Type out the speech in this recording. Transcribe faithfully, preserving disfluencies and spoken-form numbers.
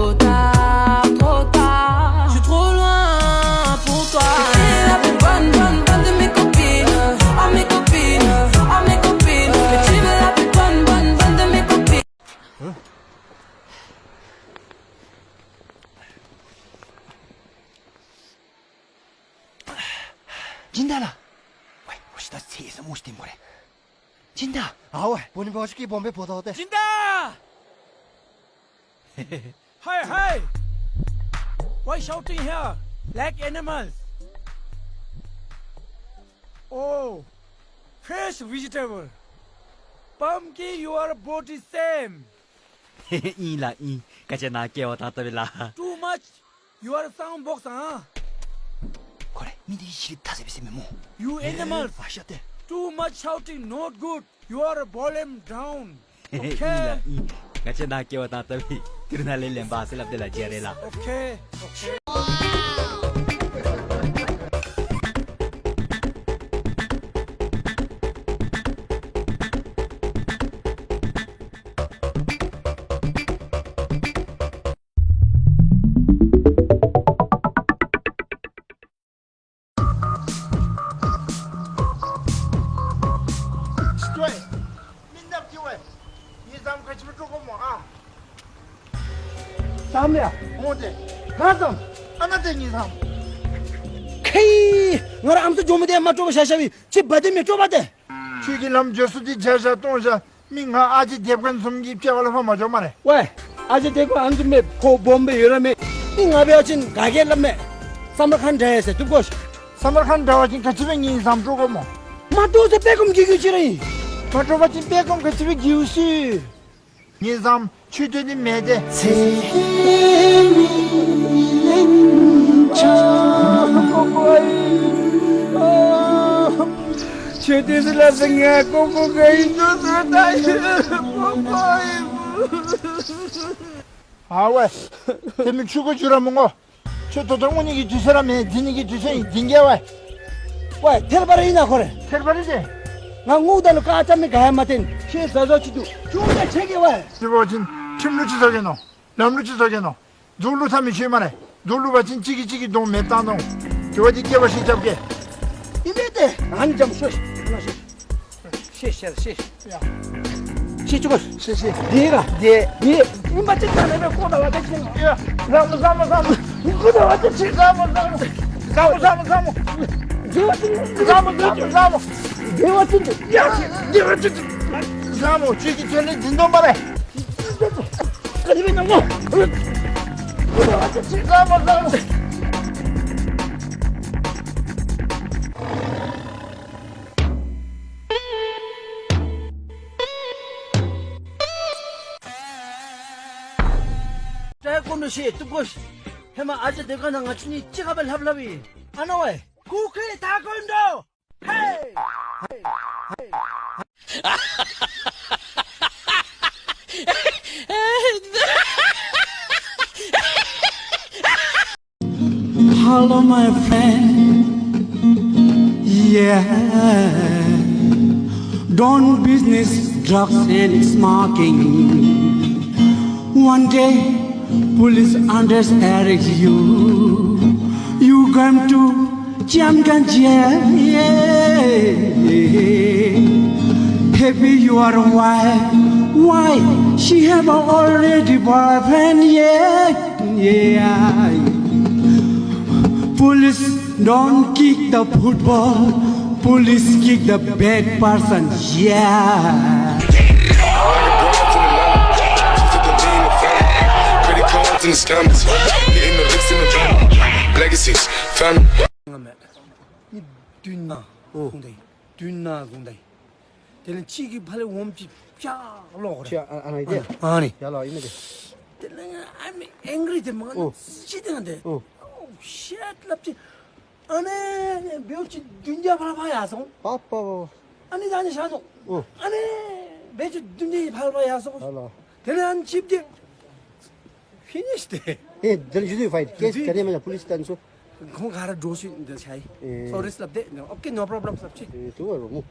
Trop tard, trop tard, je suis trop loin pour toi. Tu es la plus bonne, bonne, bonne de mes copines. Oh mes copines, oh mes copines. Mais tu es la plus bonne, bonne, bonne de mes copines. སྦྱིན་བདག་ལགས། ཝའེ་ཁོ་ཤི་ད་ཚེ་ཡི་ས་མོ་ཤི་སྟེ་མོ་རེ། སྦྱིན་བདག། ཨ་ཝའེ་བོ་ནི་བོ་ཤི་ཀི་བོམ་བེ་བོ་ད་ཝ་ཏེ། སྦྱིན་བདག། Hey, hey! Why shouting here like animals? Oh, fresh vegetable. Pumpkin, your boat is same. ཨིན་ལགས་ཨིན། བཀའ་དྲིན་ཆེ་ལགས། Too much your sound box, huh? ཁོ་རེ་མི་འདི་ཤི་ཐ་ཟེར་བའི་སེམས་མེད་མོ། You animals. ཨ་ཤ་ཏེ། Too much shouting, not good. Your volume down. Okay. ཨིན་ལགས་ཨིན། བཀའ་དྲིན་ཆེ་ལགས། ཏེ་རུ་ནཱ་ལས་ལེན་པ་ཟེར་སླབ་སྟེ་ལགས་ཇེ་རེ་ལགས། Okay, okay. ཅིག་ཏེ་ཝའེ། མི་ནགཔ་ཅིག་ཝའེ། ངེའི་ཟམ་ག་ཅི་སྦེ་དཀྲོག་དགོཔ་སྨོ་ཨ། ཟམ་ཡ། འོང་ཏེ། ག་ཟམ། ཨ་ནཱ་ཏེ་ངེའི་ཟམ། ཁེ། ང་ར་ཨམ་སྲུ་ཇོ་མོ་འདི་མ་དཀྲོག་པར་བཞག་བཞགཔ་ཨིན། ཅིག་འབད་དེ་མི་དཀྲོག་པ་ཏེ། ཁྱོད་ཀྱི་ལམ་འགྱོ་ས་འདི་བརྒྱ་བཞག་སྟོང་བཞག། མི་ང་ཨ་ཇེ་དེབ་ཁན་བཟུམ་གྱི་དཔྱལ་བ་ལུ་ཕར་མ་འགྱོ་སྨ་རེ། ཝའེ། ཨ་ཇེ་དེབ་ཁན་ཨ་ནི་བཟུམ་མེད། ཁོ་བོམ་བེ་ཡོད་ར་མེད། མི་ང་འབད་བ་ཅིན་ག་གིས་སླབ་མས། སམ་ར་ཁཱན་འདྲ་ཡ་ཟེར་བཏུབ་གོ་ཤིག། སམ་ར་ཁཱན་འདྲ་བ་ཅིན་ག་ཅི་སྦེ་ངེའི་ཟམ་དཀྲོག་དགོཔ་སྨོ། མ་དཀྲོག་ཟེར་པད་སྐོམ་གྱི་གྱི་ཅིག་ར་ཨིན། མ་དཀྲོག་པ་ཅིན་པད་སྐོམ་ག་ཅི་སྦེ་གྱི་ཤིག། ངེའི་ཟམ་ཆུ་དོན་ནི་མེད་དེ། ཆོས་སྡེ་ཟེར་སླབ་ས་ང་ཀོ་ཀོ་ག་ཨིན་ནོ་ཟེར་ད་ཡོད་ཀོ་ཀོ་ཨིན། ཨ་ཝའེ། ཏེ་མི་ཆུ་ཁོ་འགྱུར་ར་མི་འོང་། ཁྱོད་ད་ལྟོ་འོང་ནི་གི་དུས་ཚོད་ར་མེད། འཛིང་ནི་གི་དུས་ཚོད་ཨིན། འཛིང་གེ་ཝའེ། ཝའེ་ཐལ་པ་ར་ཨིན་ན་ཁོ་རེ། ཐལ་པ་ར་ཏེ། ང་ངུ་ད་ལུ་ཀ་ཅ་མི་ག་ཡ་མ་བཏོན། ཁྱོད་ཟ་ཟོ་ཅིག་འདུག། ཁྱོད་ཀྱང་ཆེ་གེ་ཝའེ། དེ་འབད་བ་ཅིན་ཁྲིམས་ལུགས་ཅིག་བཟོ་གེ་ནོ། ལམ་ལུགས་ཅིག་བཟོ་གེ་ནོ། སྡུག་ལུ་ཐ་མི་ཆོད་སྨ་རེ། སྡུག་ལུ་འབད་བ་ཅིན་གཅིག་གིས་གཅིག་གི་གདོང་མེདཔ་བཏང་ནུག། དེ་བ་འདི་སྐྱེ་བ་ཤི་རྐྱབ་གེ། ཨིན་པས་ཏེ། ཨ་ནི་འཇམ་ཤོས་ཤོས་ཤོས་ཤོས་ཤོས། ཤེས་ཅི་གོ། ཤེས་ཤེས། འདི་ར་འདི་འདི་ཨིན་པ་ཅིན་ད་ནི་ཀོ་ད་བ་ད་ཅིན། ཡ། བཟང་མོ་བཟང་མོ་བཟང་མོ། ཀོ་ད་བ་ད་ཅིན་བཟང་མོ་བཟང་མོ། བཟང་མོ་བཟང་མོ་བཟང་མོ། བཟང་མོ་བཟང་མོ་བཟང་མོ། བདེ་བ་ཅན། ཡ། བདེ་བ་ཅན། བཟང་མོ་ཁྱོད་ཀྱིས་ཁྱོད་ལས་འཛིན་དོ་སྨ་རེ། ད་ཀོ་ནུ་ཤེས་ཏུ་ཀོ་ཤེས། ཧེ་མ་ཨ་ཅེ་དེ་ཀ་ན་ང་བཅས་གཉིས་གཅིག་ཁར་སྦེ་ལྷབ་ལྷབ་ཨིན། ཨ་ནཱ་ཝའེ། ཀུ་ཁེ་ཐ་ཀོན་ཌོ། Hey! Hey! Hey! Hello, my friend. Yeah. Don't business drugs and smoking. One day, police arrest you. You come to Chamkan jail. Happy your wife. Why? She have already boyfriend. Yeah. Yeah. Police don't kick the football. Police kick the bad person. Yeah. Credit cards and the scammers. Hitting the licks in the van. Legacies, family. ནི་བདུན་ནང་ཨོ་བཟུང་ད་ཡི། བདུན་ནང་བཟུང་ད་ཡི། དེ་ལས་གཅིག་གིས་ཕར་ལས་འོངམ་ཅིག་ཕྱག་ལོག་རེ། ཕྱག་ཨ་ཨ་ནི་དེ། ཨ་ནི། ཡར་ལོག་ཨིན་མས་དེ། དེ་ལས་ང་I'm angry དེ་མ་ཨོ་ཅི་དེ་ང་དེ། ཨོ། Oh shit སླབ་ཅི། ཨ་ནི་འབདཝ་ཅིག་བདུན་བརྒྱ་ཕར་ཕར་ཡར་སོང་། པ་པ་པ། ཨ་ནི་ད་ནི་ཤ་སོང་། ཨོ། ཨ་ནི་འབད་ཅི་བདུན་བརྒྱ་ཕར་ཕར་ཡར་སོང་། ཨ་ལོ། དེ་ལས་ཨ་ནི་ཅིག་དེ། Finish དེ། ཨེ་དེ་ལས་you do fight case དེ་ལས་མ་ཡ་police དང་སོ། ཁོང་ག་ར་འདྲོག་ཤི་འདི་ཆ་ཡི། ཨེ། Sorry སླབ་དེ། Okay, no problem སླབ་ཅི། ཨེ་དུ་བ་རོ་མོ།